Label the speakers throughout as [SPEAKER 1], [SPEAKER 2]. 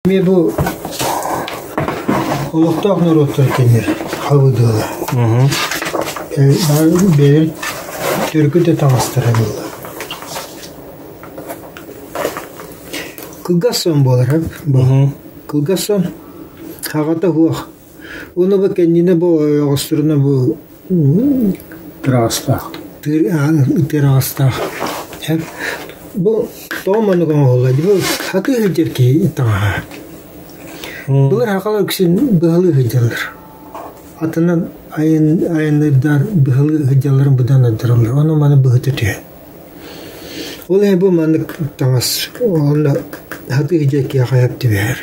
[SPEAKER 1] Эмиэ бу олохтоох норуоттар кинилэр хабыдыала. Бэйэлэрин төрүкү да таҥастара буолла. Кылгас сон буолар бу. Кылгас сон хаҕата суох. Уонна бу кэннинэ бу ойоҕосторуна бу
[SPEAKER 2] Тыраҕастаах.
[SPEAKER 1] Тыраҕастаах. Бу тоҕо маннык оҥоһуллар? Бу хатыы сылдьар киһи таҥаһа. Былыр сахалар үксүн быһалыы сылдьаллар. Атынан айанныырдар быһалыы сылдьалларын быдан ордороллор. Ону маны быһыта түһэн. Ол иһин бу маннык таҥас уонна хатыы сылдьар киһиэхэ сөп түбэһэр.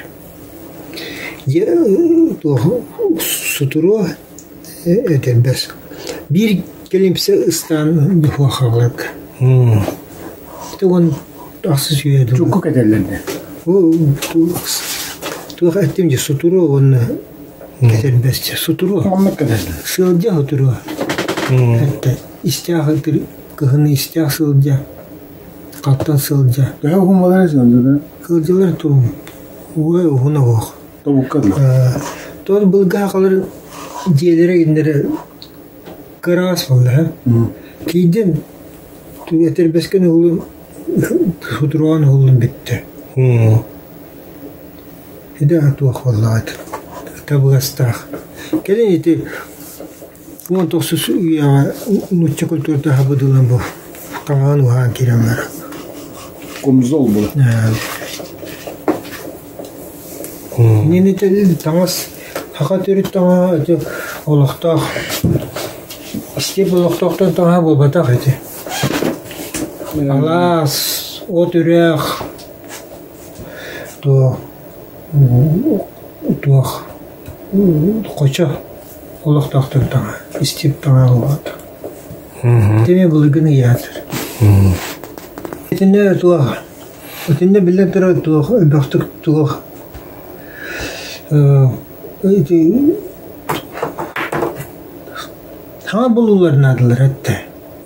[SPEAKER 1] Дьэ туох сутуруо этэрбэс. Биир кэлимсэ ыстаан духуохаларга. Уон ахсыс үйэ дуу.
[SPEAKER 2] Чукку кэтэллэр
[SPEAKER 1] Бу туох эттим дии сутуруо уонна этэрбэс сутуруо.
[SPEAKER 2] Оннук кэтэллэр.
[SPEAKER 1] Сылдьа сутуруо. Этте истээх кыһыны истээх сылдьа, хаттан сылдьа.
[SPEAKER 2] Төһө уһун буолар сылдьалар?
[SPEAKER 1] Сылдьалар туом уой уһун оһох.
[SPEAKER 2] Тобукка дылы.
[SPEAKER 1] Тон былгаахалар дьиэлэрэ иннэрэ кыраас буолла. Киирдим этэрбэскин уһулун сутуруган уһуллун бүттэ. Идэ туох буоллаҕа табыгастаах. Кэлин ити 19 үйэҕэ нуучча культурата хабыдылан бу таҥаһын уһаан киирэн барар.
[SPEAKER 2] Комзол була.
[SPEAKER 1] Иннинэ таҥас саха төрүт таҥаһа ити олохтоох истиэп олохтоохтон таҥаһа буолбатах ити. Алаас, от үрэх, туох туох хочо олохтоохтон таҥаһа, истиэп таҥаһа буолбатах. Ити былыргыны ыйаатар. Итиннэ туох Итиннэ биллэн турар туох элбэхтик туох ити саҥа булуулар наадалар эттэ.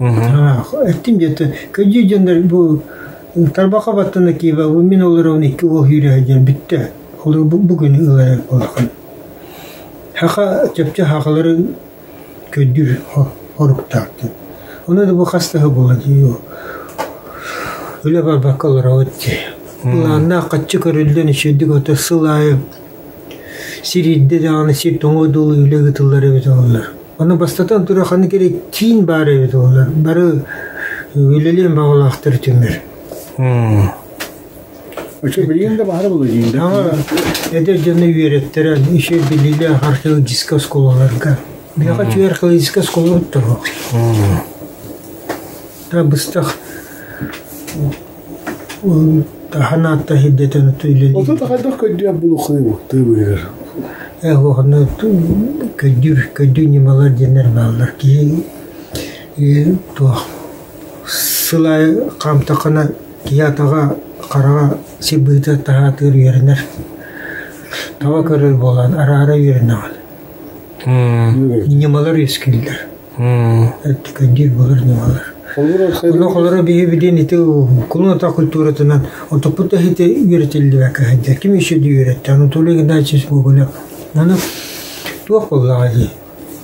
[SPEAKER 1] Эттим диэтэ кырдьык дьоннор бу тарбахха баттана киэбэ бу мин олоробун икки уол сүүрэ сылдьан бүттэ. Олор бу күнү ылар улахан. Саха чопчу сахалары көрдүүр хоруктаах диэн. Ону да бу хас да буола дии үлэ барбакка олоробут дии. Былааннаах хаччы көрүллэн үчүгэйдик ото сыл аайы сир ирдэ даҕаны сир тоҥуо дылы үлэ ыытыллар эбит буоллар. Ону бастатан туран ханнык эрэ киин баар эбит буоллар. Бары үлэлиэн баҕалаахтар түмэр.
[SPEAKER 2] Очо билигин да баара буолуо диин да.
[SPEAKER 1] Эдэр дьону үөрэттэрэн, үчүгэй билиилээх археологическай оскуолаларга. Биһиэхэ үчүгэй археологическай оскуола туруох. Та быстах таһан аатта сирдэтэн үлэлиир.
[SPEAKER 2] Ото да хайдах көрдүөх булуоххай тыы быыһыгар.
[SPEAKER 1] Э уохана көрдүүр көрдүү ньымалар диэннэр бааллар. Киһи туох Сыл аайы хаамтаххына киһи атаҕа, хараҕа сир быһыыта таһаатыгар үөрэнэр. Таба көрөр буолан араара үөрэнэҕин. Ньымалар үөскүүллэр. Өттүкэндиир буолар ньымалар. Онно холоро биһи билин ити кулун атах культуратынан отоппут да ити үөрэтиллибэккэ сылдьар. Ким еще да үөрэттэ? Анатолий Игнатьевич Гоголев. Аны туох буоллаҕа дии?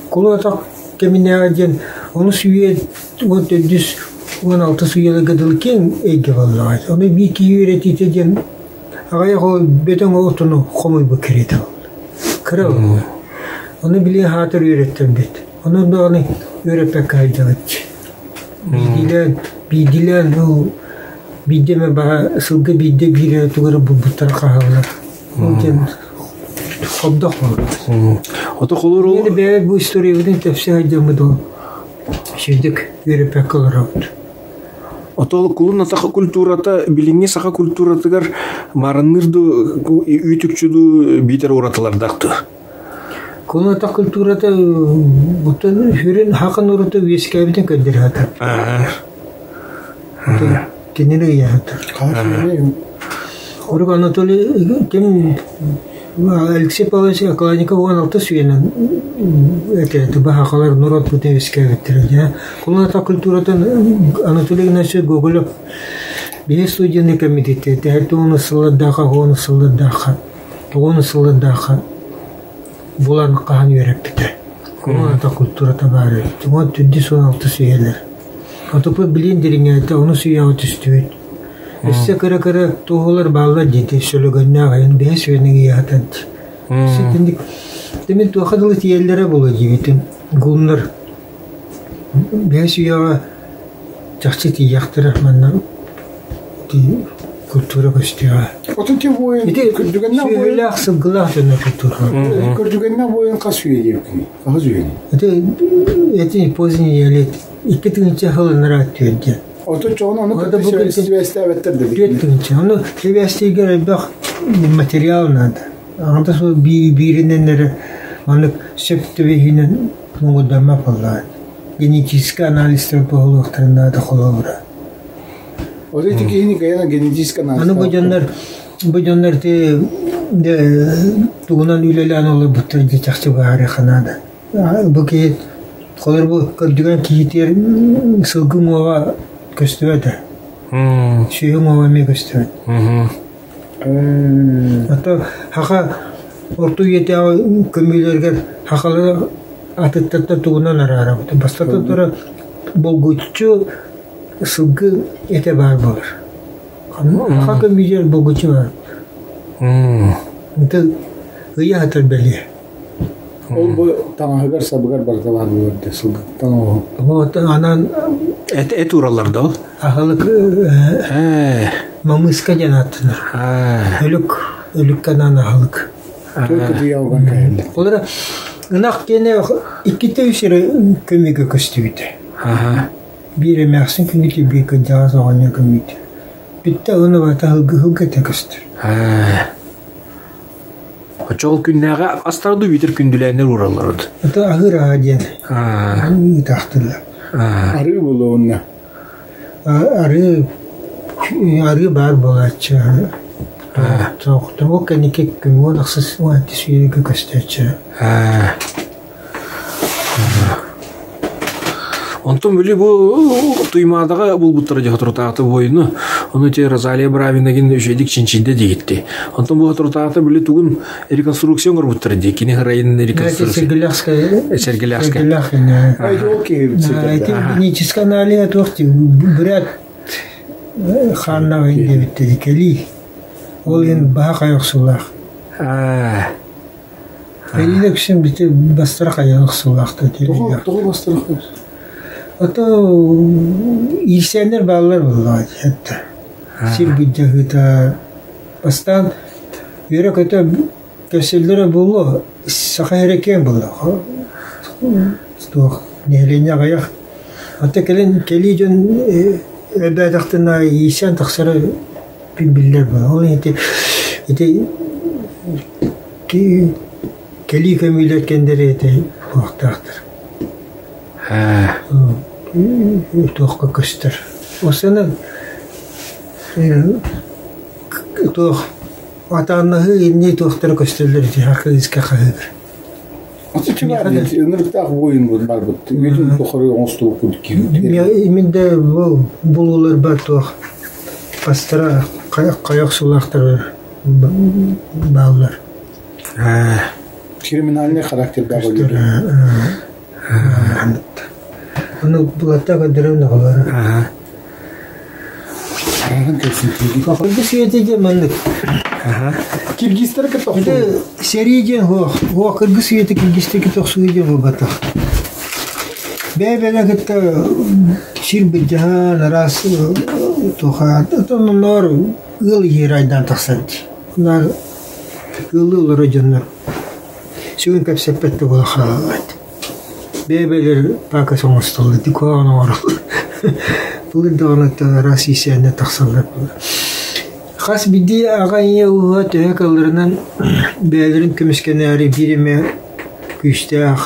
[SPEAKER 1] Кулун-атах кэминээҕи диэн онус үйэ 14 16 үйэлэргэ дылы киэҥ эйгэ буоллаҕа. Ону биир киһи үөрэтиитэ диэн аҕыйах ол бөдөҥ отону хомуйбут кэриэтэ буолла. Кыра буолла. Ону билигин аһаатар үөрэттэрбит. Ону даҕаны үөрэппэккэ сылдьабыт. Биирдиилээн, биирдиилээн ол биирдэ эмэ баҕа сылга биирдэ биир эрэ тугу эрэ булбуттара хааллар. Ол диэн хобдох буолар.
[SPEAKER 3] Ото холур
[SPEAKER 1] Мин бэйэбит бу историябытын тэпсэ сылдьаммыт ол сирдик үөрэппэккэ олоробут.
[SPEAKER 3] Ото кулун саха культурата билиҥҥи саха культуратыгар маарынныыр дуу үүт-үкчү дуу биитэр уратылардаах дуу?
[SPEAKER 1] Кулун атах культурата оттон сүрүн хахан урута үөскээбитин көрдөрө сатар. Кинини ыйа сатар. Хорук Анатолий ким Алексей Павлович Окладников 16 үйэнэн этэ баһахалар норуот бутун үөскээбиттэрэ. Кулун атах культуратын Анатолий Игнатьевич Гоголев биһи студияны комитетте тэһэртэ уон сыллардаахха, уон сыллардаахха. Тоҕуон сыллардаахха булан хаһан үөрэппитэ. Кулун-ата культурата баар эбит. Уон төрдүс уон алтыс үйэлэр. Отоппут билиэн дириҥээтэ, ону сүйэҕэ түстүбүт. Өссө кыра-кыра туоһулар бааллар диэтэ, сөлөгөннөөх айан бэһис үйэни ыйаатан. Итинник мин туохха дылы тиийэллэрэ буолуо диэбитим. Гуннар бэһис үйэҕэ чахчы тиийиэхтэрэ манна культура көстүөҕэ.
[SPEAKER 2] Отут ти буойун
[SPEAKER 1] Ити
[SPEAKER 2] көрдүгэннээх буойун
[SPEAKER 1] сүөһүлээх сылгылаах дьонно культура.
[SPEAKER 2] Көрдүгэннээх буойун хас үйэ диэбиккиний? Хаһыс үйэний?
[SPEAKER 1] Ити эти поздний неолит 2 тыһыынча сыл ынараа түөрдэ.
[SPEAKER 2] Отут чоҕун ону
[SPEAKER 1] Ота
[SPEAKER 2] кытта
[SPEAKER 1] бу кытта
[SPEAKER 2] сибээстээбэттэр да
[SPEAKER 1] 4 тыһыынча. Ону сибээстииргэр элбэх материал наада. Аҕата суох бииринэн эрэ маннык сөп түбэһиинэн муҥурдаммат буоллаҕа. Генетическэй анализтар буолуохтарын наада холобура.
[SPEAKER 2] Вот эти киһини кайана генетический анализ.
[SPEAKER 1] Аны бу дьоннор ити тугунан үлэлээн олорбуттар дии чахчы быһаарыахха наада. Бу киһи холобур бу көрдүгэн киһитигэр сылгы уҥуоҕа көстүбэт ээ. Сүөһү уҥуоҕа эмиэ көстүбэт. Ото саха орто үйэтээҕи көмүүлэригэр сахалары атыттартан тугунан араарабыт. Бастатан туран булгуччу сылгы этэ баар буолар. Саха көмүүтүгэр булгуччу баар. Ити ыйа сытар бэлиэ.
[SPEAKER 2] Ол бу таҥаһыгар сабыгар барыта баар буолар дии сылгы таҥаһы.
[SPEAKER 1] Вот анан
[SPEAKER 3] Эт эт уураллар да ол?
[SPEAKER 1] Аһылык мамыска диэн ааттанар. Өлүк өлүккэ анаан аһылык.
[SPEAKER 2] Только дьиэҕэ кэллэ.
[SPEAKER 1] Ол эрэ ынах диэни иккитэ үс эрэ көмүгэ көстүбүтэ. Биир эмээхсин күнүтэ, биир кырдьаҕас оҕонньор көмүтэ. Бүттэ уонна барыта һылгы этэ көстөр.
[SPEAKER 3] Оччоҕо күннээҕи астары дуу биитэр күндүлээннэр уураллар от.
[SPEAKER 1] Это аһыыр аһа диэн ыытаахтыыллар.
[SPEAKER 2] Арыы буолуонна.
[SPEAKER 1] Арыы арыы баар буолааччы. Тоҕо кэнники күн ахсыс уон сүүрүгү көстөөччү.
[SPEAKER 3] Онтон били бу Туймаадаҕа булбуттара дьэ соторутааҕыта буойуну. Ону ити Розалия Бравинагин үчүгэйдик чинчийдэ диэбитти. Онтон бу соторутааҕыта били тугун реконструкция оҥорбуттара дии. Кини ырайын реконструкция.
[SPEAKER 1] Сергеляхская.
[SPEAKER 3] Сергеляхская.
[SPEAKER 1] Ити генетический анализ туох бурят хааннаах диэбиттэр кэлии. Ол иһин баһа хайохсулаах. Кэлиилэ үксүн бити бастара хайа охсуулаахтар
[SPEAKER 2] Тоҕо бастара
[SPEAKER 1] Ото иирсээннэр бааллар буоллаҕа дии Сир былдьаһыыта бастаан үөрэ-көтө көрсөллөрө буолуо саха эрэ киэҥ буолла туох нэһилиэнньэ аҕыйах Ото кэлин кэлии дьон элбээтэхтэринэ иирсээн тахсара биллэр буолла Ол ити ити Кэлии көмүүлэр кэннилэрэ этэ буолуохтаахтар. Туохха көстөр. Осыны туох атааннаһыы иннии туохтара көстөллөр ити хакыыска хаһыыр.
[SPEAKER 2] Ынырыктаах буойун барбыт. Үйэтин тухары оҥостубуккут
[SPEAKER 1] Мин да бу булууларбар туох астара хайах сулаахтар бааллар.
[SPEAKER 2] Криминальный характердаах өлөр.
[SPEAKER 1] Ону булатта көрдөрөм оҕолору. Кыргыз үйэтэ диэн маннык.
[SPEAKER 2] Киргизтэр кытта
[SPEAKER 1] Ити сэрии диэн суох. Суох кыргыз үйэтэ киргизтэр кытта охсуһуу диэн буолбатах. Бэйэ-бэйэ кытта сир былдьаһан араас туох онноор ыал иһиэр айдаан тахсар дии. Наар ыаллыы олорор дьоннор сүгүн кэпсэппэт да буола хаалаллар Бэйэ-бэйэлэр паакас оҥостоллор, ити куһаҕан оҥороллор. Былыр даҕаны араас иирсээннэр тахсаллар буолар. Хас биирдии аҕа ийэ ууһа төһө кыалларынан бэйэлэрин көмүскэнээри биир эмэ күүстээх,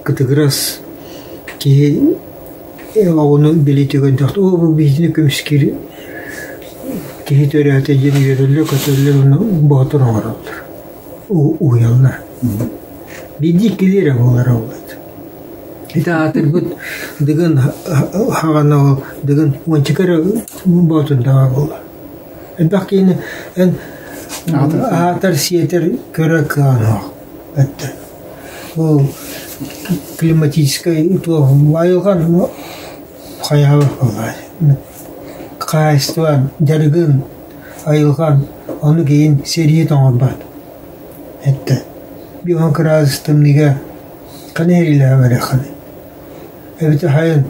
[SPEAKER 1] кытыгырас киһи оҕону билиитэ көрдөхтө, оо бу биһигини көмүскүүр киһи төрөөтө диэн үөрэллэр-көтөллөр уонна боотур оҥороллор, уһуйаллар. Биирдии иккилии эрэ буолара буолуо. Ити аатырбыт Дыгын хаҕана ол Дыгын уончака эрэ боотурдаҕа буолла. Элбэх киһини эн Аһатар сиэтэр көрө кыаҕын суох эттэ. Ол климатическай туох айылҕан хайаабат буоллаҕа. Хаһаайыстыба дьарыгын, айылҕан ону киһин сэрии тоҥорбот эттэ. Биир кыраас тымныыга ханна сэриилэһэ барыаххыный? Эбэтэр хайан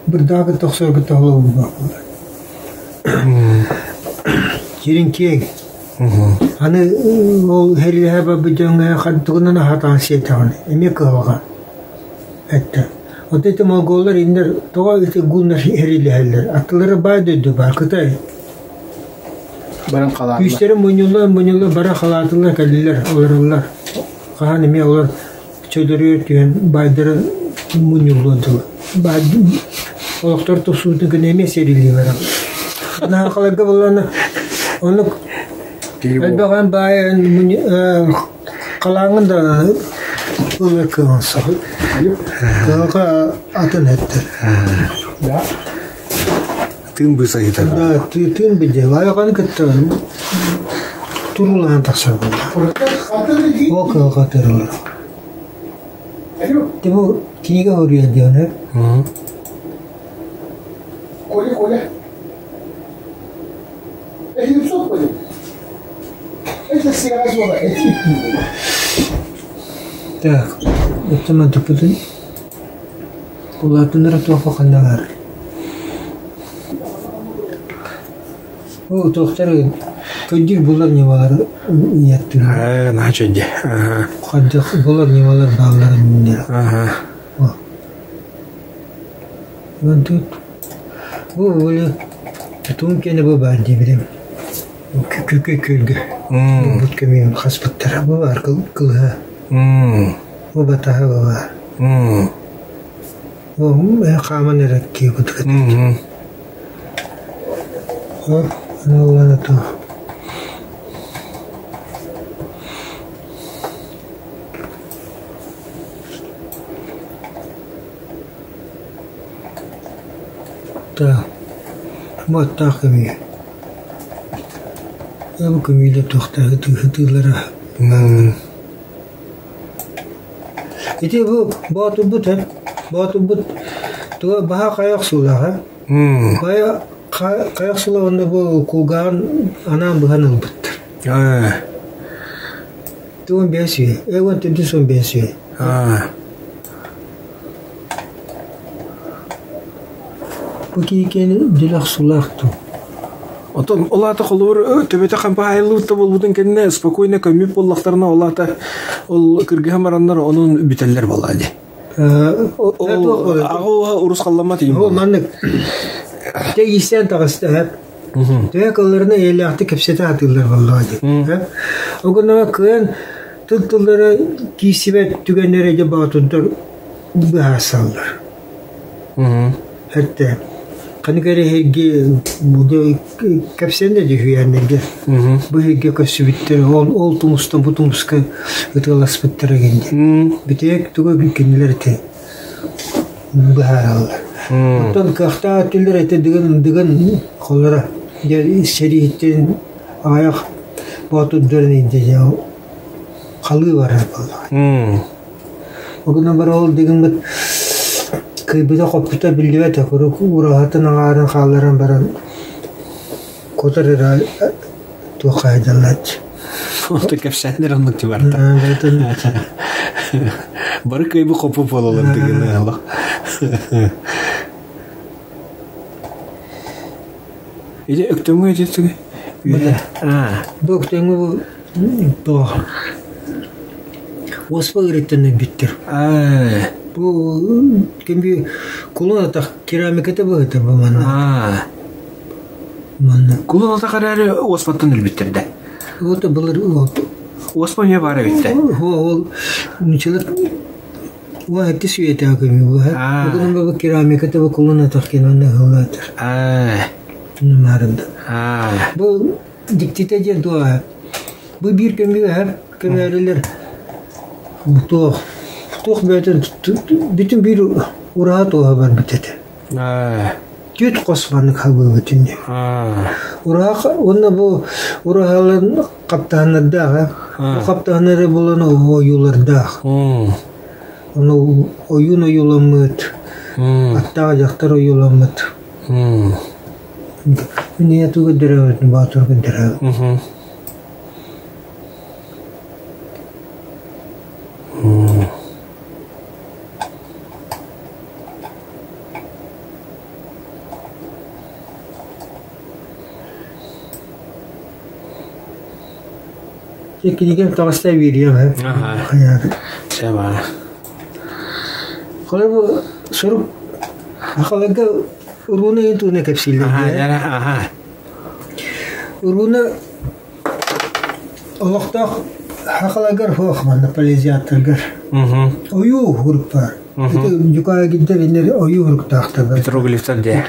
[SPEAKER 1] бырдаҕы кытта охсорго кытта холобурдаах буолар. Кириҥ киэҥ. Аны ол сэриилэһэ барбыт дьоҥҥо тугунан аһатаҕын сиэтэҕин эмиэ кыһалҕа эттэ. Оттон ити монголлар иннэр тоҕо ити гуннар сэриилэһэллэр? Аттылара баай дойду баар, Кытай.
[SPEAKER 2] Баран халаатылар.
[SPEAKER 1] Күүстэрэ мунньуллан мунньуллан бара халаатылар кэллилэр, олороллор. Хаһан эмиэ олор чөдөрүгэр түһэн баайдара мунньуллуон дылы. Баай олохтор тупсуутун гына эмиэ сэриилии бараллар. Наһаахаларга буоллаҕына оннук элбэх эн баай халааҥҥын да ылар кыаҕыҥ суох. Кыһалҕа атын эттэр.
[SPEAKER 3] Тыын быысаһыыта.
[SPEAKER 1] Да, тыын билдэ. Айылҕаны кытта туруулаһан тахсар буолла. Ол кыһалҕа тырылар. Ти бу кинигэ суруйар диэн э?
[SPEAKER 2] Коля, Коля.
[SPEAKER 1] Так, оттон туппутун улаатыннара туохха ханна баар? Ол туохтар көрдүүр булар ньымалары ыйаттыыр.
[SPEAKER 3] Ээ, наһаа үчүгэй.
[SPEAKER 1] Хайдах булар ньымалар баалларын билэр. Онтут бу били тутуун киэнэ бу баар диэбитим. Күкү күөлгэ булбут көмүөм хаспыттара. Бу баар кылыһа. Бу батаһа бу баар. Бу хааман эрэр киһи курдук этэ. Аны туох Так, муоттаах көмүө. Бу көмүөлэр туохтаах ытыылара. Ити бу боотурбут һэ, боотурбут туга баһа хайа охсуулаах һэ. Хайа хайа охсуулаах уонна бу кулгааҕын анаан быһан ылбыттар. Туон биэс үйэ, эгон төрдүс уон биэс үйэ. Бу киһикэни дьөлө охсуулаах дуу?
[SPEAKER 3] Оттон ол аата холобур төбөтө хампаайыллыбыт да буолбутун кэннэ спокойно көммүт буоллахтарына ол аата ол кыргыһан бараннар онон бүтэллэр буоллаа дии. Ол аҕа урус халламмат иһин
[SPEAKER 1] Ол маннык дьэ иистэн таҕыста эһэп. Төһө кылларына эйэлээхтик кэпсэтэ сатыыллар буоллаҕа дии. Ол гынан кыайан тыл тыллара киирсибэт түгэннэрэ дьэ боотурдар быһаарсаллар. Эртэ ханнык эрэ эһиги кэпсээн да дьүһүйээннэргэ бу эһиги көрсүбүттэр ол ол тумустан бу тумуска ытыаласпыттар эҥин диэн. Бүтэйик тугу кинилэр ити быһаараллар. Оттон кыахтаах өттүлэр ити дыгын дыгын холоро дьэ сэрииттэн аҕыйах боотурдарын инде дьэ халыы барар буоллаҕа. Ол гынан баран ол дыгыммыт кыйбыта-хоппута биллибэт куруук ураһатын аҥаарын хаалларан баран кутар эрэ туох хайдаллааччы.
[SPEAKER 3] Онто кэпсээннэр оннук барта. Бары кыйбы хоппу буолалар дыгыны олох. Ити өктөмҥө ити тугуй?
[SPEAKER 1] Бу өктөмҥө бу туох уоспа ыарыыттан өлбүттэр. Бу ким кулун атах керамиката быһыта бу манна. Манна.
[SPEAKER 3] Кулун атах эрээри уоспаттан өлбүттэр да.
[SPEAKER 1] Вот былыр
[SPEAKER 3] Уоспа эмиэ баар эбит да.
[SPEAKER 1] Ол нучалар Уа иккис үйэтээҕи көмүү буолар. Бүгүн бу керамиката бу кулун атах киноны ыһыллаатар. Нымаарында. Бу дьиктитэ диэн туоҕа. Бу биир көмүү эһэр көмөөрүлэр туох туох бэйэтин бүтүн биир ураһа туоһа барбыт этэ. Түөрт хос маннык хабыыбыт ини. Ураһа уонна бу ураһаларын хаптаһыннардаах, бу хаптаһыннары булан ойуулардаах. Ону ойуун ойууламмыт, аттаах дьахтар ойууламмыт. Мин ийэ тугу көрдөрөбүт, боотуру көрдөрөбүт. Кинигэм таҕыста биэриэм ээ.
[SPEAKER 3] Саба.
[SPEAKER 1] Холобур бу сурук сахаларга урууну иһин туһунан кэпсииллэр.
[SPEAKER 3] Аха.
[SPEAKER 1] Урууну Олохтоох сахаларгар суох манна полезиаттаргар. Ойуу урук баар. Ити дьукаагинтэр иннэр ойуу уруктаахтар.
[SPEAKER 3] Петроглифтар дии.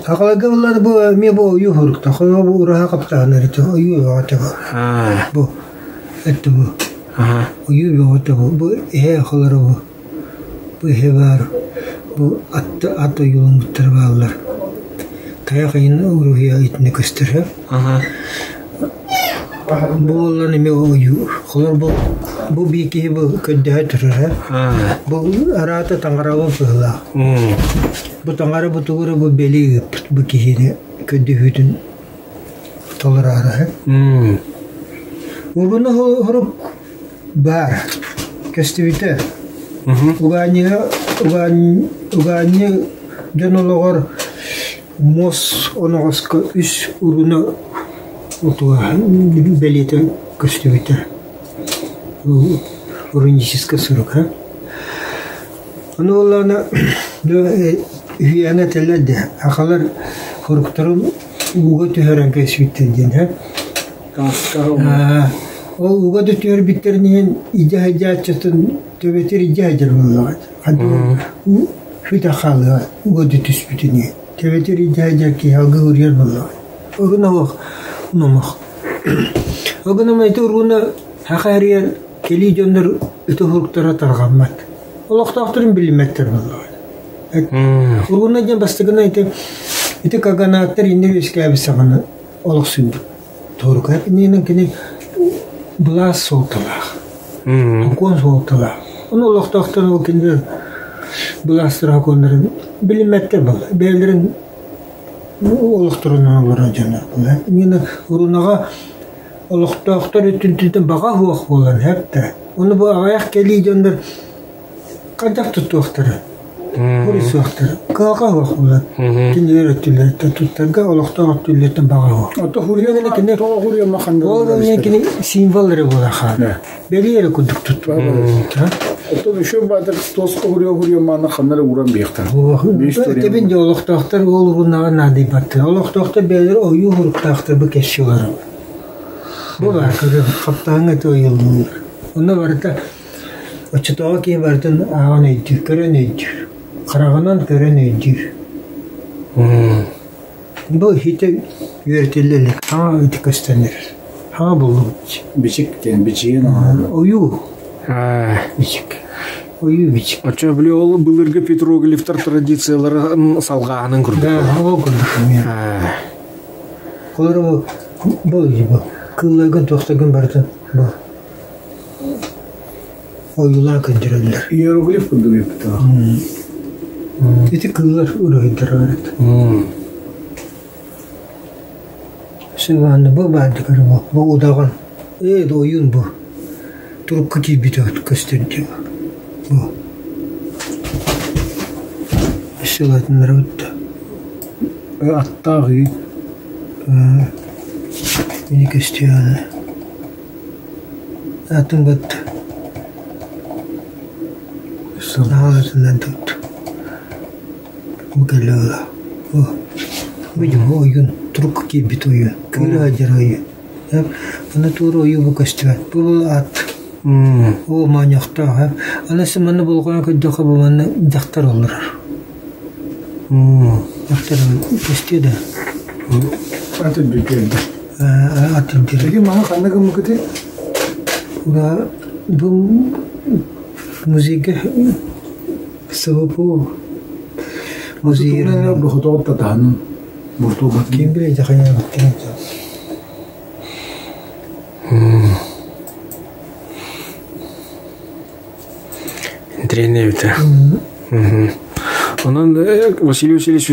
[SPEAKER 1] Сахаларга буллар бу эмиэ бу ойуу уруктаах. Бу ураһа хаптаһынар ити ойуу бөҕөтө бу. Бу это бу. Ойуу бөҕөтө бу. Бу эһэ холоро бу. Бу эһэ баар. Бу ат ат ойуулуммуттар бааллар. Тайах ыйын уруһуйа итиннэ көстөр. Бу буоллан эмиэ ойуу. Холор бу бу биир киһи бу көрдөһө турар. Бу араата таҥарабыт быһыылаах. Бу таҥара бу тугу эрэ бу бэлиэ ыыппыт бу киһини көрдөһүүтүн толороору. Уруна хорук баар көстүбүтэ. Угаанньыга угаанньы дьон олоҕор Муос оноҕоско үс урууна утуга бэлиэтэ көстүбүтэ. Руническай сурук Ону буоллаҕына үһүйээҥҥэ этэллэр да сахалар суруктарын ууга түһэрэн кэбиспиттэр диэн Ол ууга да түһэрбиттэрин иһин илдьэ сылдьааччытын төбөтүгэр илдьэ сылдьар буоллаҕа Сүтэ хаалыа уоду түспүтүнүү, төбөтүгэр илдьэ киһи алгыы уруйар буоллаҕа. Огун оһох номох. Огун ити урууна саха эрийэр кэлии дьоннор ити уһуктара тарҕаммат. Олохтоохторун билиммэттэр буоллаҕа. Урууна диэн бастакынан ити ити каганааттар иннэ үөскээбит саҕана олохсуйбут. Туорука иннинэн кини былаас суолталаах, сокуон суолталаах. Ону олохтоохтор ол кинилэр былаастара сокуоннарын билиммэттэр буолла. Бэйэлэрин олохторунан олорор дьоннор буолла. Иннинэ урунаҕа олохтоохтор өттүнтүнтэн баҕа суох буолан хэп Ону бу аҕыйах кэлии дьоннор Хайдах туттуохтара, суруйсуохтара, кыһалҕа суох буолар. Кинилэр өттүлэриттэн туттарга олохтоох өттүлэриттэн баҕа суох. Ол эмиэ кини символ эрэ буолар хаалар. Бэлиэ эрэ курдук туттар.
[SPEAKER 2] Оттон еще баатар туоска хуруйа-хуруйа мааны ханна эрэ ууран биэхтэр.
[SPEAKER 1] Этэбин дьэ олохтоохтор ол урунаҕа наадыйбаттар. Олохтоохтор бэйэлэрэ ойуу уруктаахтар бу кэсси олорор. Бу баар көрүҥ, хаптаһыҥҥа ити ойуулууллар. Онно барыта Оччотооҕу киһи барытын ааҕан өйдүүр, көрөн өйдүүр, хараҕынан көрөн өйдүүр. Бу иһитэ үөрэтиллэ илик, хаҥа ити көстөн эрэр. Хаҥа буллубут.
[SPEAKER 2] Бичик диэн бичигин
[SPEAKER 1] Ойуу. Бичик. Ойуу бичик.
[SPEAKER 3] Оччо били ол былыргы петроглифтар традицияларын салҕааһынын курдук.
[SPEAKER 1] Да, ол курдук эмиэ. Олору бу бу кыылларгын туохтаргын барытын бу Ойуулаан көрдөрөллөр.
[SPEAKER 2] Иероглиф курдук эппит
[SPEAKER 1] Ити кыыллар уруһуйдара барыт. Сыгаанна бу баарды көрө бу. Бу удаҕан. Ээ ойуун бу. Турукка киирбитэ көстөр дии. Бу. Сылатыннара бутта.
[SPEAKER 2] Аттаах үй.
[SPEAKER 1] Мини көстүө Атын бат Наһаатынан тут бу кэлэ бу ойуун турук киирбит ойуун кыыла сылдьар ойуун Аны туора ойуу бу көстүбэт бу ат оо моонньохтоох аны манна болҕойон көрдөххө бу манна дьахтар олорор дьахтар көстүө да
[SPEAKER 2] Ат үрдүккэ
[SPEAKER 1] Ат үрдүккэ
[SPEAKER 2] Ити маһы ханна гыммыкыты?
[SPEAKER 1] Бу музейга СВПУ. Музейын
[SPEAKER 2] Бохотоҕут татаһанын
[SPEAKER 1] Ким билэ дьахайаабыттарын.
[SPEAKER 3] Интэриэһинэй эбит. Онон Василий Васильевич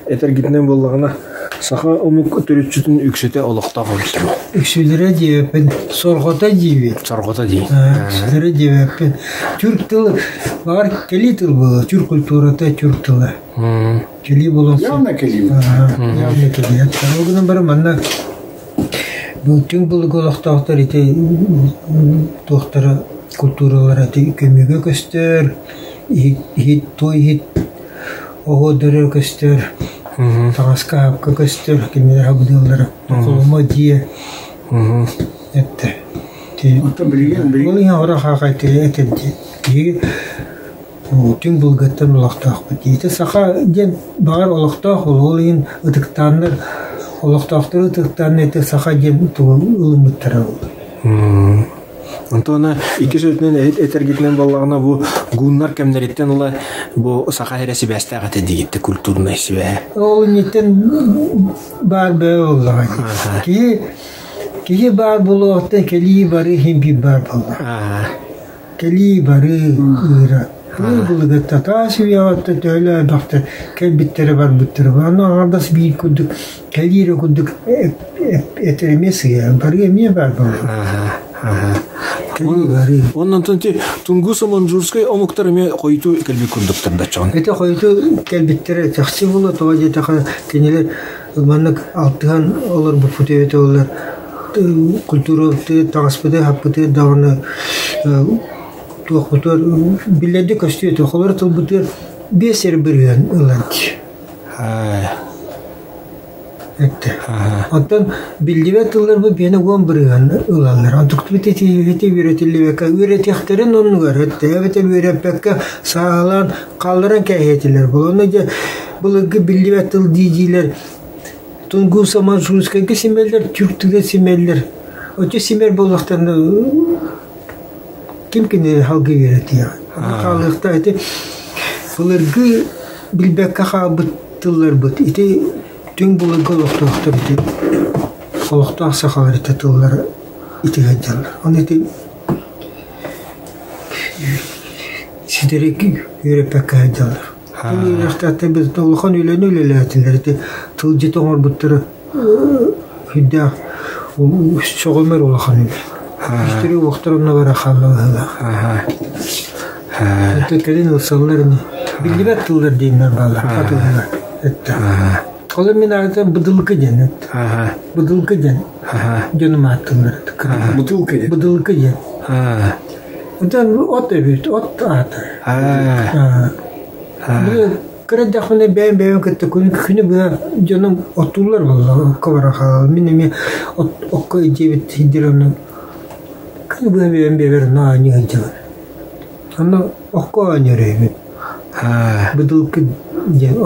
[SPEAKER 3] этэргитинэн буоллаҕына, саха омук төрүччүтүн үксүтэ олохтоох эбит.
[SPEAKER 1] Үксүлэрэ диэбэппин, сорҕото диибит.
[SPEAKER 3] Сорҕото дии.
[SPEAKER 1] Үксүлэрэ диэбэппин. Тюрк тыл, баҕар кэлии тыл буолуо, тюрк культурата тюрк тыла. Кэлии буолуон
[SPEAKER 2] Явно кэлии.
[SPEAKER 1] Явно кэлии. Ол гынан баран манна Бу түҥ былыргы олохтоохтор ити туохтара культуралара ити көмүүгэ көстөр, иһит, туой иһит оһуордара көстөр, таҥаска аһапка көстөр, кинилэр хабыдыаллара холомо дьиэ эттэ. Ол иһин оҕо хаахайтыйа этэрдии киһи Түҥ былыргыттан олохтоохпут. Ити саха диэн баҕар олохтоох ол иһин ытыктааннар олохтоохтору ытыктааннар ити саха диэн тугу ылыммыттара буолуо.
[SPEAKER 3] Онтон иккис өттүнэн этэргитинэн буоллаҕына бу гуннар кэмнэриттэн ыла бу саха эрэ сибээстээх этэ диигиттэ культурнай сибээһэ.
[SPEAKER 1] Ол инниттэн баар бөҕө буоллаҕа. Киһи киһи баар буолуоҕуттан кэлии бары иһин биир баар буолла. Кэлии-барыы ыыра. Былыргыта таас үйэҕэ төһөлөөх элбэхтэр кэлбиттэрэ барбыттара. Аны аҥардас биир курдук кэлии эрэ курдук этэр эмиэ сыыһа. Барыы эмиэ баар буолла. Кэлии-барыы.
[SPEAKER 3] Онон Тунгус Манчжурскай омуктар эмиэ хойутуу кэлбит курдуктар да чон.
[SPEAKER 1] Ити хойутуу кэлбиттэрэ чахчы буолуо тоҕо диэтэххэ кинилэр маннык алтыһан олорбуппут эбитэ буоллар культурабытыгар таҥаспытыгар хаппытыгар даҕаны туохпутугар биллэрдик көстүө этэ холобур тылбытыгар биэс эрэ бырыһыан ылан эттэ оттон биллибэт тылларбыт биэнэ уон бырыһыан ылаллар онтукпут ити үөрэтиллибэккэ үөрэтиэхтэрин оннугар эттэ эбэтэр үөрэппэккэ сааһылаан хаалларан кээһиэтилэр буолуо дьэ былыргы биллибэт тыл дии-диилэр Тунгуса Манчжурскайга симэллэр, түрк тыла симэллэр. Оччо симэр буоллахтарына ким кинини халгыы үөрэтиэҕэ. Хаалыахтаах ити былыргы билбэккэ хаалбыт тылларбыт ити түҥ былыргы олохтоохтор ити олохтоох сахалар ити тыллара ити сылдьаллар. Ону ити ситэри үөрэппэккэ сылдьаллар. Үөрэхтээхтэр улахан үлэни үлэлээтилэр. Ити тылдьыт оҥорбуттара сүрдээх сөҕүмэр улахан үлэ. Үстэри уохтар онно бара хаалла быһыылаах. Кэлин ылсаллар ини. Биллибэт тыллар диэннэр бааллар. Хатыллар. Этте. Ол мин аатым Быдылка диэн. Быдылка диэн. Дьонум ааттыыллар.
[SPEAKER 2] Бутылка диэн.
[SPEAKER 1] Быдылка диэн. Онтон от эбит, от аата. Кыра эрдэхпинэ бэйэм бэйэм кытта күнү быһа дьонум оттууллар буолла, окко бара хаалар. Мин эмиэ окко илдьибит сирдэр онно күнү быһа бэйэм бэйэбэр онно оонньуу сылдьабын. Онно окко оонньуур үһүбүн. Быдылка диэн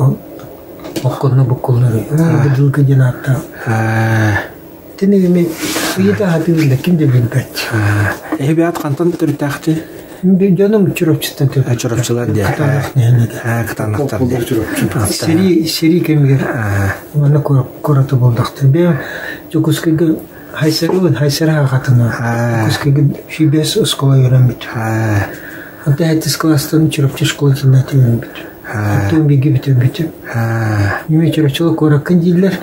[SPEAKER 1] окко онно буккуллар үһү. Быдылка диэн ааттаах. Итини эми ыйыта сатыыр ким да билбэт.
[SPEAKER 3] Эһиби хантан төрүттээхти?
[SPEAKER 1] Дьонум Чурапчыттан
[SPEAKER 3] төрүт. Чурапчылар диye.
[SPEAKER 1] Кытаанах нэһилиэгэ.
[SPEAKER 3] Кытаанахтар диye.
[SPEAKER 1] Сэрии сэрии кэмигэр манна куораты булдахтар. Бэйэм Дьокуускайга Хайсарыбын Хайсара аҕатына Дьокуускайга сүүбэс оскуола үөрэммит. Онтон сэттис кылаастан Чурапчы школатын үөрэммит. Оттон бииргэ бүтэрбитим. Ньүмэ Чурапчыга куораккын дииллэр,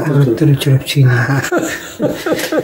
[SPEAKER 1] куораттары Чурапчы дииллэр.